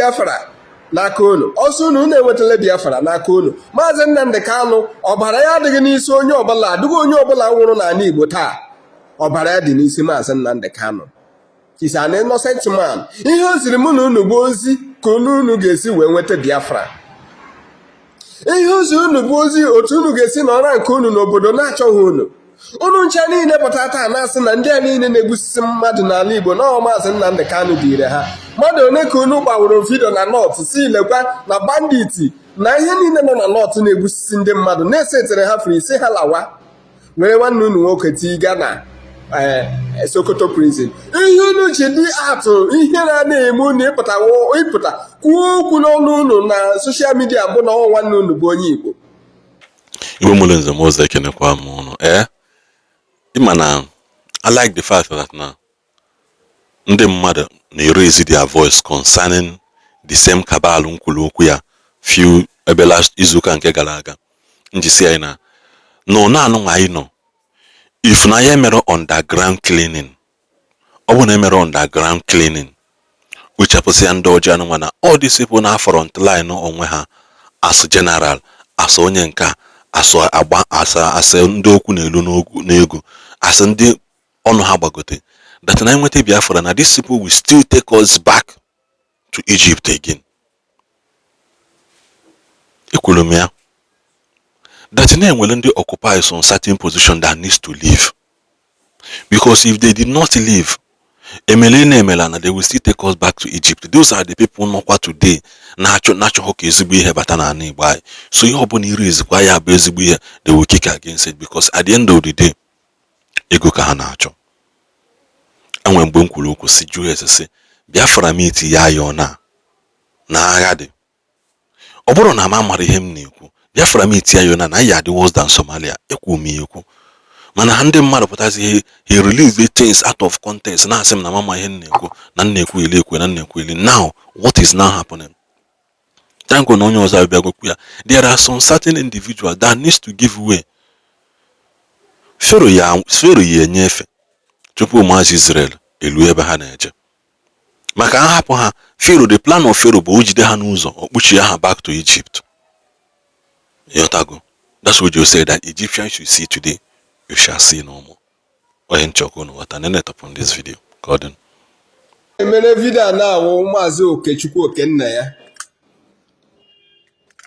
Biafra n'aka unu. Ọsọ unu, unu enwetala Biafra n'aka unu. Maazị Nnamdi Kanu, ọbara ya adịghị n'isi onye ọbụla, adịghị onye ọbụla nwụrụ n'ala Igbo taa. Ọbara ya dị n'isi Maazị Nnamdi Kanu. Is an innocent man. Ihe o ziri mụ na unu bụ ozi ka unu unu ga-esi wee nweta Biafra. Ihe ozi unu bụ ozi otu unu ga-esi nọrọ nke unu n'obodo na-achọghị unu. Unu ncha niile pụta taa na-asị na ndị a niile na-egbusisi mmadụ n'ala Igbo na ọ Maazị Nnamdi Kanu dịire ha. Mmadụ one ka unu gbaworo video na North si lekwa na bandit na ihe niile nọ na North na-egbusisi ndị mmadụ, na-esetere ha free, si ha lawa, were nwanne unu nwoke tiga na Sokoto prison. Ihe unu ji dị atụ, ihe na-ana eme unu ịpụta kwuo okwu n'ọnụ unu na social media bụ na ọ nwanne unu bụ onye Igbo. Igbo mụrụ nze m ọzọ, ekenekwa m ụnụ. Ịma na I like the fact that na ndị mmadụ na-raise their voice concerning the same cabal m kwuru okwu ya few ebe last izuụka nke gara aga, njisi anyị na nọ naanụ anyị nọ. If na ya emere underground cleaning, ọ bụ na emere underground cleaning, kpochapụsị ya ndị ọjọọ anụnwa na all these people na front line onwe ha as general, as onye nke a, as agba, as ndị okwu na-elu n'ego, as ndị ọnụ ha gbagote, that na enweta Biafra na these people will still take us back to Egypt again. Ekwuru m ya that na enwere ndị occupy some certain position that needs to leave, because if they did not leave, emele na emela na they will still take us back to Egypt. Those are the people nọkwa today na-achọ na-achọghọ ka ezigbo ihe bata n'ala Igbo anyị. So ihe ọbụla iri ezikwa ya bụ ezigbo ihe, they will kick against it, because at the end of the day, ego ka ha na-achọ. Enwere mgbe m kwuru okwu si jụọ ese sị Biafra meet ya ayọ na agha dị. Ọ bụrụ na m amara ihe m na-ekwu, Biafra meet ya ayọ na anyị adị worse than Somalia. Ekwu m ya ekwu, mana ha ndị mmadụ pụtazi, he release the things out of context, na-asị m na mama ihe m na-ekwu na m na-ekwu ili ekwu na m na-ekwu ili. Now, what is now happening? Thank God na onye ọzọ abịa gwekwu ya. There are some certain individuals that needs to give way. Pharaoh ya, Pharaoh ya enye efe tupu ụmụazị Israel elu ebe ha na-eje, maka nhapụ ha. Pharaoh, the plan of Pharaoh bụ o jide ha n'ụzọ, ọ kpuchie ha back to Egypt. Ịghọtago? That's what you say, that Egyptians you see today, you shall see no more. Onye nchọkwa unu ghọta, nenetọpụ this video ka ọ dị. Emere video a na-awụ Maazị Okechukwu Okenna ya.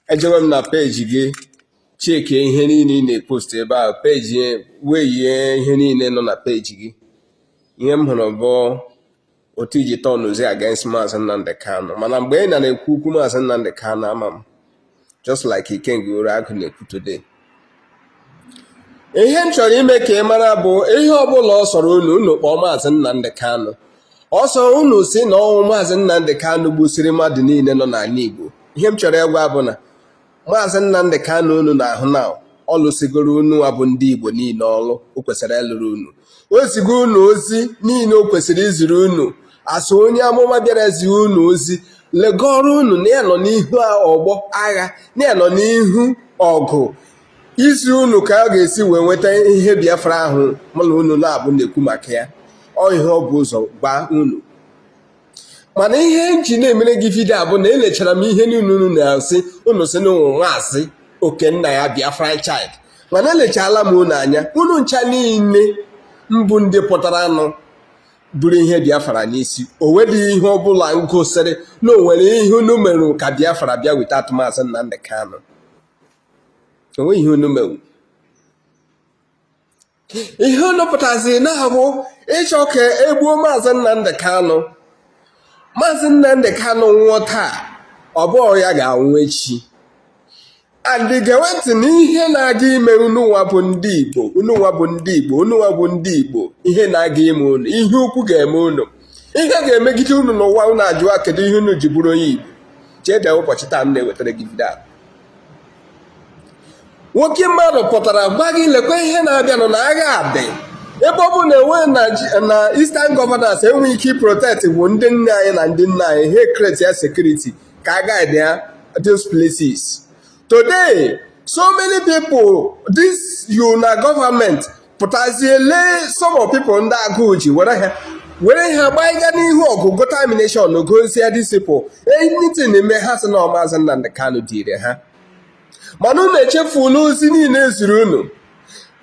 Ejewe m na peji gị, checkie ihe niile ị na-epost ebe ahụ, peji wee ihe niile nọ na peji gị. Ihe m hụrụ bụ otu iji turnụzi against Maazị Nnamdi Kanu. Mana mgbe ị na na-ekwu okwu Maazị Nnamdi Kanu, ama m just like Ikenga Uru na-ekwu today. Ihe m chọrọ ime ka ị mara bụ, ihe ọbụla ọ sọrọ unu, unu kpọọ Maazị Nnamdi Kanu, ọsọ unu si na ọnwụ Maazị Nnamdi Kanu gbusiri mmadụ niile nọ n'ala Igbo. Ihe m chọrọ ịgwa bụ na Maazị Nnamdi Kanu unu na-ahụ na ọ lụsigoro unu bụ ndị Igbo niile ọlụ o kwesịrị ịlụrụ unu. O zigo unu ozi niile o kwesịrị iziri unu. Asụ onye amụma bịara zi unu ozi, legọrọ unu na ya nọ n'ihu ọgbọ agha, na ya nọ n'ihu ọgụ isi unu ka a ga-esi wee nweta ihe Biafra ahụ mụ na unu na-abụ na-ekwu maka ya. Ọ ihe ọ bụ ụzọ gwa unu. Mana ihe nji na-emere gị video a bụ na elechara m ihe niile unu na-asị. Unu sị na ụmụ Maazị Okenna ya Biafran child, mana elechala m unu anya, unu ncha niile mbụ ndị pụtara anụ buru ihe Biafra n'isi, o wedịghị ihe ọbụla ngosiri na o nwere ihe unu mere ka Biafra bịa without Maazị Nnamdi Kanu. Onweghị ihe unu mewu. Ihe unu pụtazi na-abụ ịchọ ka egbuo Maazị Nnamdi Kanu. Maazị Nnamdi Kanu nwụọ taa, ọ bụghị ya ga-anwụ echi. And gewe ntị n'ihe na-aga ime unu nwa bụ ndị Igbo, unu nwa bụ ndị Igbo, unu nwa bụ ndị Igbo. Ihe na-aga ime unu, ihe ukwu ga-eme unu, ihe ga-emegide unu n'ụwa. Unu ajụwa kedu ihe unu ji bụrụ onye Igbo. Chee ụbọchị taa m na-ewetara gị video a, nwoke mmadụ pụtara gwa gị lekwa ihe na-abịanụ na agha dị ebe ọ bụ na enwe na Eastern Governors enweghị ike protect bụ ndị nne anyị na ndị nna anyị ha, create ya security ka a guide ya those places. Today, so many people, this you na government pụtazie lee some of people ndị agụụ ji were ha Were ha gbaiga n'ihu ọgụ, gota ammunition, gozie these people. Anything eme ha sị na ọ Maazị Nnamdi Kanu dịrị ha. Mana unu echefula ozi niile eziri unu,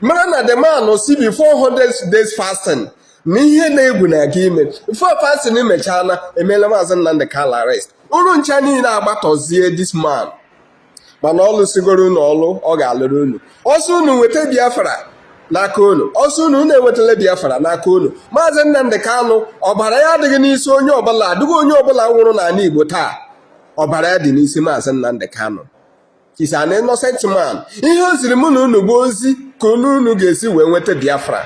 mara na the man si before 100 days fasting na ihe na-egwu na-aga ime. Before fasting emechana, emeela Maazị Nnamdi Kanu arrest. Unu ncha niile agbatọzie this man, mana ọ lụsigoro unu ọlụ ọ ga-alụrụ unu. Ọ sị unu nweta Biafra n'aka unu, ọ sị unu unu enwetala Biafra n'aka unu. Maazị Nnamdi Kanu, ọbara ya adịghị n'isi onye ọbụla, adịghị onye ọbụla nwụrụ n'ala Igbo taa. Ọbara ya dị n'isi Maazị Nnamdi Kanu. Is an innocent man. Ihe o ziri mụ na unu bụ ozi ka unu unu ga-esi wee nweta Biafra.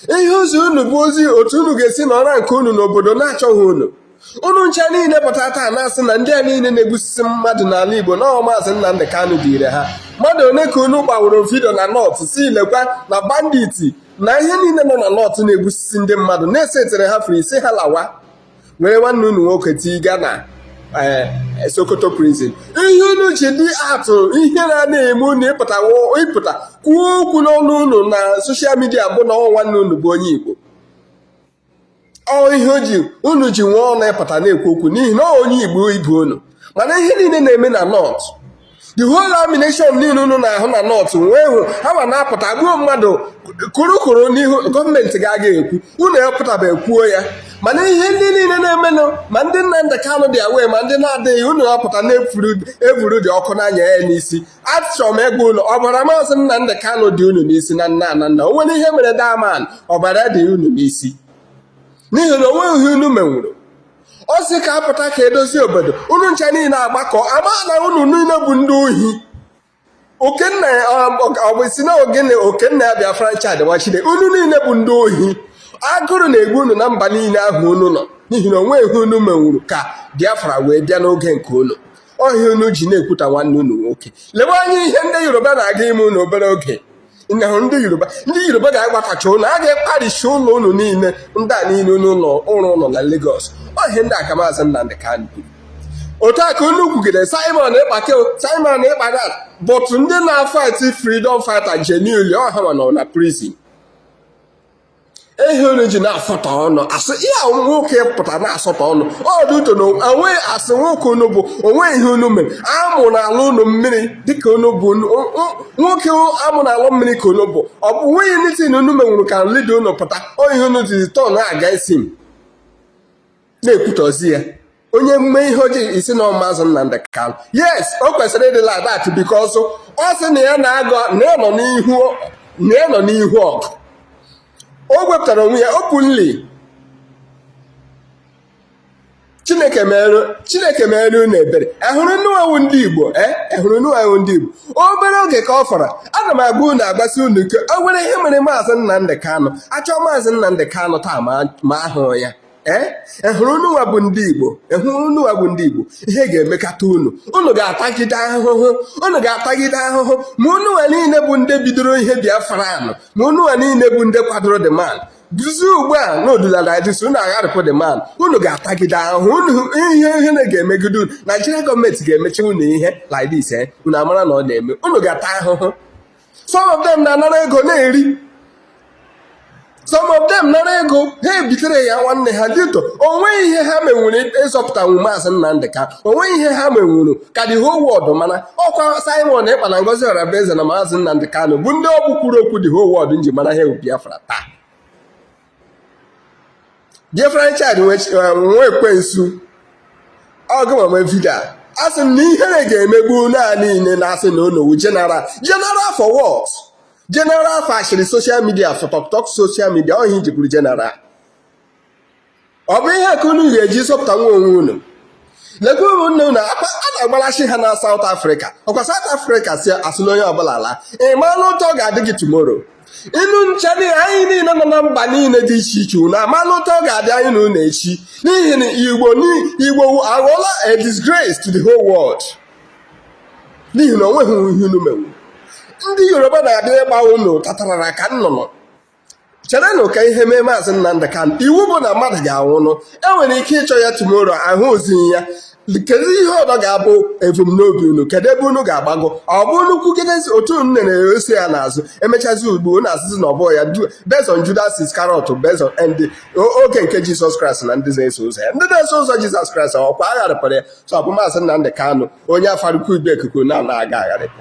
Ihe ozi unu bụ ozi otu unu ga-esi nọrọ nke unu n'obodo na-achọghị unu. Unu ncha niile pụta taa na-asị na ndị a niile na-egbusisi mmadụ n'ala Igbo na ọ Maazị Nnamdi Kanu dịire ha. Mmadụ one ka unu gbaworo video na North si lekwa na bandit na ihe niile nọ na North na-egbusisi ndị mmadụ, na-esetịrị ha free, si ha lawa, were nwanne unu nwoke tiga na eh, Sokoto prison. Ihe unu ji dị atụ ihe na-ana eme unu ịpụta kwuo okwu n'ọnụ unu na social media bụ na ọ nwanne unu bụ onye Igbo. Ọ ihe o ji unu ji nwee ọnụ ịpụta na-ekwu okwu n'ihi na ọ onye Igbo ibe unu. Mana ihe niile na-eme na North, the whole ammunition niile unu na-ahụ na North nwee hụ ha ma na-apụta gbuo mmadụ kụrụkụrụ n'ihu gọọmenti ga-aga ekwu, unu apụtabeghị kwuo ya. Mana ihe ndị niile na-emenụ, ma ndị Nnamdi Kanu dị aware, ma ndị na-adịghị, unu apụta na-evuru dị ọkụ n'anya ya n'isi. Achọrọ m ịgwa unu, ọbara Maazị Nnamdi Kanu dị unu n'isi na nna na nna. O nwere ihe mere that man, ọbara dị unu n'isi, n'ihi na o nweghị ihe unu menwuru. Ọ sị ka apụta ka edozie obodo, unu ncha niile agbakọ ama na unu niile bụ ndị ohi. Okenna ọ bụ si na ogene Okenna ya Biafran Child nwachide, unu niile bụ ndị ohi. Agụrụ na-egbu unu na mba niile ahụ unu nọ, n'ihi na o nweghị unu menwuru ka Biafra wee bịa n'oge nke unu. Ọ ihe unu ji na-ekwuta nwanne unu nwoke. Lewe anya ihe ndị Yoruba na-aga ime unu obere oge. Hụ ndị Yoruba, ndị Yoruba ga-agbatacha unu, a ga-ekparisi ụlọ unu niile, ndị a niile unu ụlọ ụrụ ụlọ na Lagos. Ọ ihe ndị a ka Maazị Nnamdi Kanu kwuru. Otu a ka unu kwugide Simon Ekpa, Simon Ekpa that, but ndị na-fight freedom fighter genuinely, ọ ha nọ na prison. Ihe unu ji na-asọtọ ọnụ asị ya nwoke pụta na-asọtọ ọnụ ọdụ uto na onwe asị nwoke unu bụ onwe ihe unu mere amụ na-alụ unu mmiri dịka unu bụ nwoke amụ na-alụ mmiri ka unu bụ. Ọ bụ nweghị anything unu menwuru ka leader unu pụta. Ọ ihe unu ji turn against him, na-ekwutọzi ya. Onye mee ihe ọjọọ, ị sị na Maazị Nnamdi Kanu. Yes, o kwesịrị ịdị like that because ọ sị na ya na-agọ na ya nọ n'ihu na ya nọ n'ihu ọgụ. O wepụtara onwe ya openly. Chineke mere, Chineke mere unu ebere. Ehụrụ nnuwawu ndị Igbo, ehụrụ nnuwawu ndị Igbo. Obere oge ka ọ fọrọ, ana m agwa unu, agbasi unu ike. O nwere ihe mere Maazị Nnamdi Kanu, achọ Maazị Nnamdi Kanu taa ma ahụ ya. Ee, ehụrụ unuwa bụ ndị Igbo, ehụrụ unuwa bụ ndị Igbo, ihe ga-emekata unu. Unu ga-atagide ahụhụ, unu ga-atagide ahụhụ. Ma unuwa niile bụ ndị bidoro ihe Biafra anụ, ma unuwa niile bụ ndị kwadoro the man duzi ugbu a na odulala adịsị unu agharịpụ the man, unu ga-atagide ahụhụ. Unu ihe ihe na ga-emegide unu. Naijiria gọọmenti ga-emechi unu ihe like this, eh unu amara na ọ na-eme. Unu ga-ata ahụhụ. Some of them na-anara ego na-eri, some of them nara ego ha ebitere ya nwanne ha dito. Onweghị ihe ha menwuru ịzọpụtanwu Maazị Nnamdi Kanu. Onweghị ihe ha menwuru ka the whole world mana ọkwa Simon Ekpa na Ngozi Orabueze na Maazị Nnamdi Kanu bụ ndị ọ bụ kwuru okwu the whole world nji mara ihe Biafra taa. Biafran Child nwa ekwensu ọgụ mama video a sị m na ihere ga-emegbu unu a niile na-asị na unu wu general. General for what? General for ashịrị social media, for talk talk social media. Ọ ihe iji bụrụ general? Ọ bụ ihe ka unu ga-eji zọpụta nwa onwe unu? Lekwa ụmụnne unu a na-agbalachi ha na South Africa. Ọkwa South Africa si asịla onye ọbụla laa. Ị maala otu ọ ga-adị gị tomorrow? Inu ncha anyị niile nọ na mba niile dị iche iche, unu amaala otu ọ ga-adị anyị na unu echi, n'ihi na Igbo Igbo aghọọla a disgrace to the whole world, n'ihi na o nweghị ihe unu menwu. Ndị Yoruba na-abịa ịgba unu tatarara ka nnụnụ. Cherenụ ka ihe mee Maazị Nnamdi Kanu. Iwu bụ na mmadụ ga-anwụnụ. E nwere ike ịchọ ya tomorrow ahụ ozighị ya. Kedu ihe ọzọ ga-abụ ebumnobi unu? Kedu ebe unu ga-agbago? Ọ bụ unu kwugidezi otu unu na-esi ya n'azụ, emechazi ugbu unu asịzi na ọ bụghị ya, based on Judas Iscariot, based on ndị oge nke Jizọs Kraịst na ndị na-eso ụzọ ya, ndị na-eso ụzọ Jizọs Kraịst ọkwa agharịpụrụ ya. So ọ bụ Maazị Nnamdị Kanụ onye Afaraukwu Ibeku na na-aga agharịpụ.